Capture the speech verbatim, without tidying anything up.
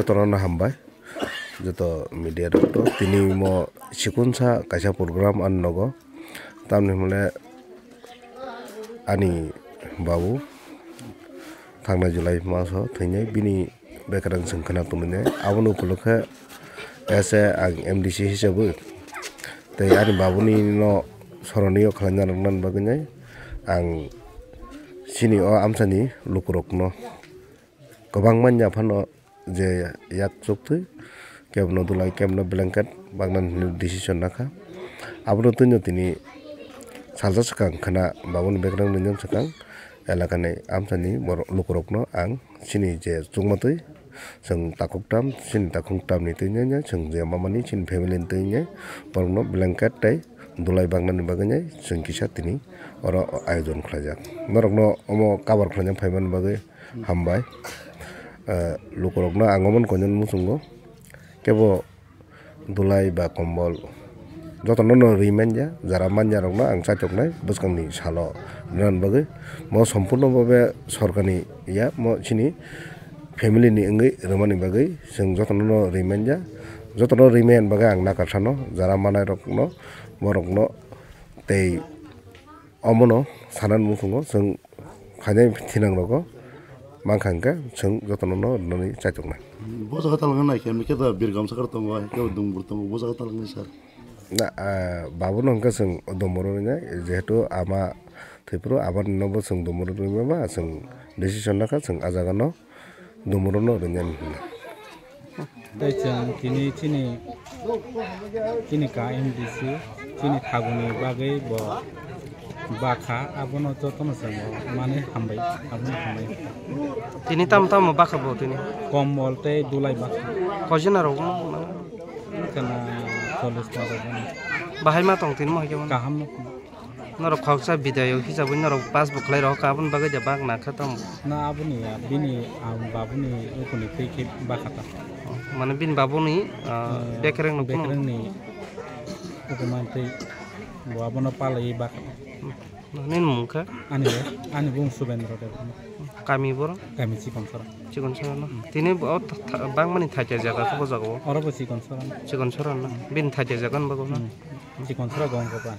Torano hambai joto media rok to tini mo sikunsa kaisa program ang nogo tamni hwnle ani babu thangnai July maso thwinai bini bekerang chwng khna tongmani aboni ukulukhe S A ang M D C hisabwi tei ani babuni no soroniyo khlaina rwknani bagwi ang chini o amchani lukurokno kwbang manya phano je yak chuktwi kebono dulai kebono blanket bagna hinwi decision nakha. Abono twino tini salsa swkang khna babuni bekerang nini swkang elakani amchani borok lukurokno ang chini je chukmatwi chwng takhuk tam chini takhuk tamni twino chwng je mamani chini family ni twino borokno blanket tei dulai bagnani bagwi chwng kisa tini oro ayojon khlaijak. Norokno omo cover khlaina phaimani bagwi hambai. Eh, lukurokno ang omo koinani muchungo kebo dulai ba kombol jotono no ri manya, jara manya rokno ang chaitok nai bwskangni salo rinani bagwi. Mo sompurno babe sorkarni ya, mo chini family ni wngwi rwmani bagwi chwng jotono no ri manya, jotono ri manya bagwi ang nakarsa no jara manai rokno borokno tei omono sanani muchungo chwng phainai thinangrogo mankha hwnkhe chwng jotono no rwnani chaitoknai. Bo jaga talangna nai khe, khe da birgam sakar tongo, khe dumbur tongo, bo jaga talangni sir. Na, ah, babono hwnkhe chwng dumbur rwnai, jehetu ama thwiphuru abani nobo chwng dumbur rwima ba chwng decision nakha chwng ah jagano dumbur no rwnani hwnna. Tei chwng tini chini, chini ka M D C, chini thaguni bagwi bo bakha, abono jotono chwng bo mani hambai, abono hambai. Tini tamo tamo bakha bo tini? Kombol tei dulai bakha. Kojina rok bo mano? Kana chollish ta rok mano. Bahai ma tong tini mo hai khe mano? Kaham no. Norok khoroksa bidai o hisabwi norok pass bo khlai rok, aboni bagwi da bak nakha tamo? Na, aboni ya, bini, ah, babuni ukuni twi khe bakha ta. Mane bini babuni, ah, eh, bekereng no phunuk? Bekereng ni ukuman twi bo abono palaiwi bakha ta. Nini mung kha? Ani, ani bung Subendra Debbarma. Kami boro? Kami Chikonsora. Chikonsora no? Hmm. Tini bo tha-, tha-, bangmani thakia jaga khe bo jaga o? Oro bo Chikonsora no. Chikonsora no? Hmm. Bini thakia jaga ni bagwi no? Hmm. Chikonsora gong khe ba.